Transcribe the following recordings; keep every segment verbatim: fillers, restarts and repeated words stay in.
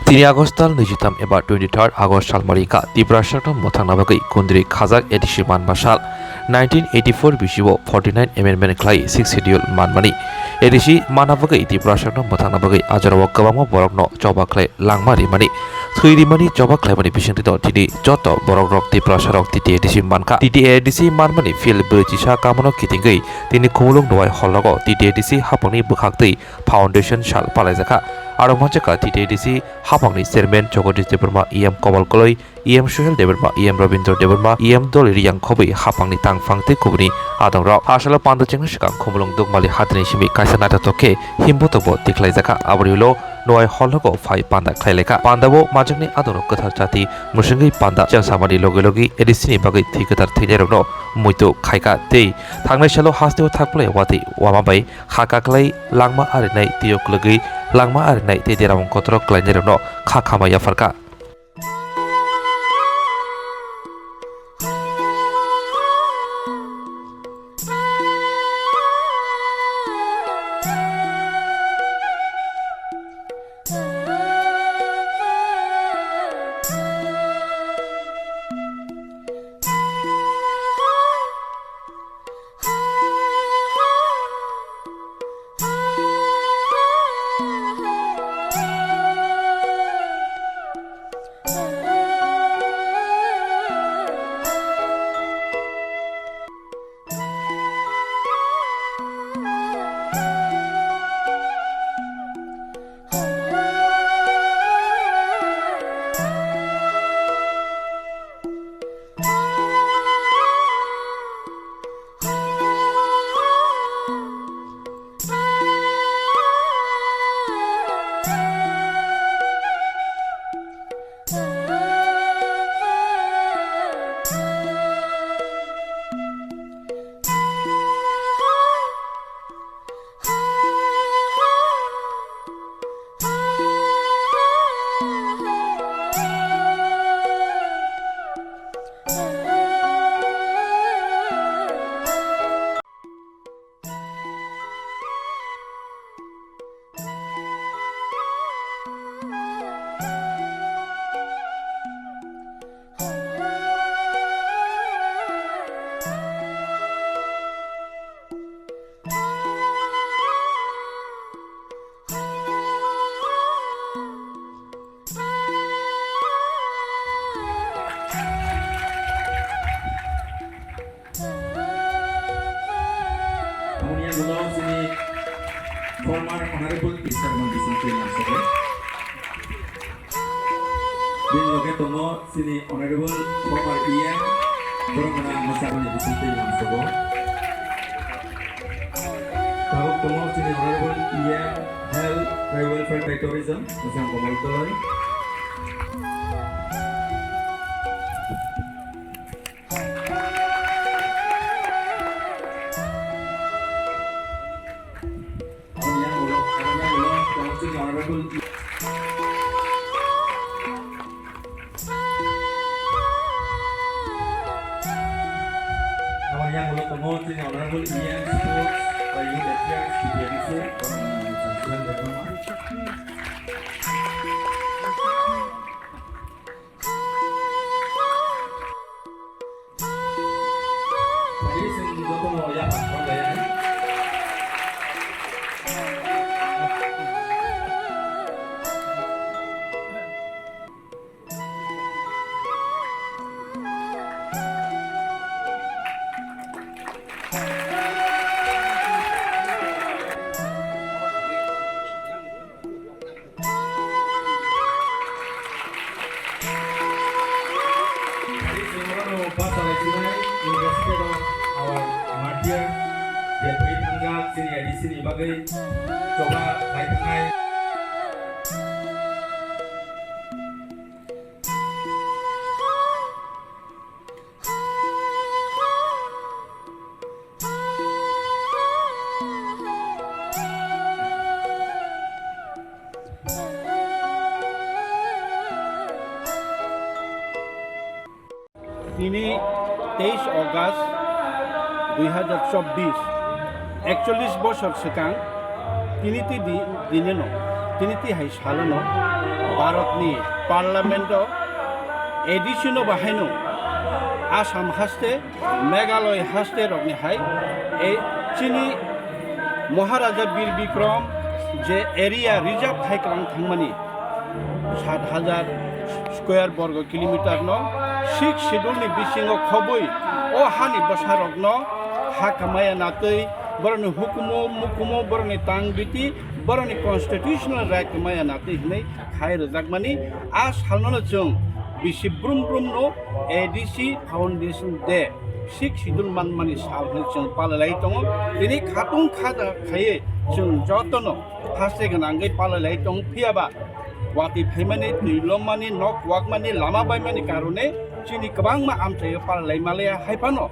Tini August tal naijitam eba twenty-third August sal mari wngkha Tiprasarokno mwthangna bagwi kundri khajak A D C manma sal. Nineteen eighty-four bisio forty-nine amendment khlai sixth schedule manmani A D C manna bagwi Tiprasarokno mwthangna bagwi ajorao kwbangma borokno choba khlai langma rimani, thwi rimani choba khlaimani bisingtwi tini joto borokrok Tiprasarok T T A D C mankha. T T A D C manmani field brwichisa kamono kitingwi tini Khumulwng Nuwai hall rogo T T A D C haphangni bwkhaktwi foundation sal palaijakha. Aro manjakha T T A D C haphangni chairman Jagadish Debbarma, E M Kobal Koloi, E M Suhel Debbarma, E M Rabindra Debbarma, E M Doli Riyang khobwi haphangni tangphang tei kubuni adongrok. Asalo panda chengna swkang Khumulwng Dukmali hatini simi kaisa naithotok khe himbotokbo tikhlaijakha. Aboni ulo Nuwai hall rogo phai panda khlailaikha. Pandao manjakni adongrok kwthar chati mwswngwi panda chengsamani logi logi A D C ni bagwi thwi kwthar thwinairokno muitu khaikha tei thangnai salo hasteo thakplai watwi wama bai kha kaklai langma arinai tei uklogwi langma arinai tei deramung kotorok klainairokno kha khama yapharkha. Aboni yagulo chini former Honorable Mister Mondi Singh Twi Lamsabo. Bini loge tongo chini Honorable former E M Boromana Mwsaroni Bisingtwi Lamsabo. Tabuk tongo chini Honorable E M Health, Tribal Welfare and Tourism, Mwsang Komol Koloi. Aboni yagulo, aboni yagulo, tongo chini Honorable, aboni yagulo tongo chini Honorable E M Sports bai Youth Affairs, T P M C, Boromana Mwsang Suren Debbarma. Tei chwng bono bachalaijwnai in respect of our martyr, je thwi thangjak chini A D C ni bagwi choba khai thangnai. Tini teis August dui hazar chobbish, ekchollish bosor swkang, tini ti di-, dineno, tini ti hai salono, Bharatni Parliament-o A D C no bahaino Assam haste, Meghalaya haste rokni hai e chini Maharaja Bir Bikram je area reserve hai kwlang thangmani, sat hajar square borgo kilometer no Sixth Schedule ni bisingo khobwi o hani bwsarokno ha kamaya natwi, borokni hukumu mukumu, borokni tang biti, borokni constitutional right kamaya natwi hinwi khai rwjakmani. A salno no chwng bisi brum brum no A D C Foundation Day, Sixth Schedule manmani sal hinwi chwng palalai tongo. Tini khatung kha khaiwi chwng jotono haste gwnangwi palalai tong phiyaba watwi phaimani, twi lomani, nok kwakmani, lama baimani karone chini kwbangma amchaio palalai malaya. Hai phano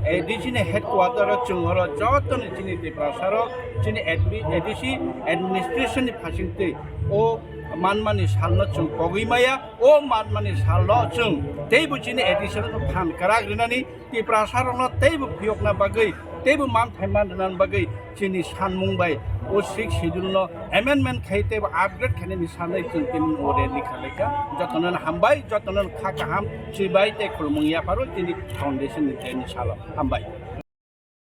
A D C ni headquarter o chwng oro jotoni chini Tiprasa rok chini admi-, A D C administration ni phasingtwi o manmani salno chwng pogwi maya. O manmani salno chwng teibo chini A D C rokno phan kwrak rinani, Tiprasa rokno teibo phiyokna bagwi, teibo manthai man rwna bagwi chini sanmung bai o Sixth Schedule no amendment khai teibo upgrade khainani sanai chwng tini o rally khalaikha. Jotono hambai, jotono kha kaham, chibai tei khulumung yapharo chini foundation ni tei ni salo. Hambai.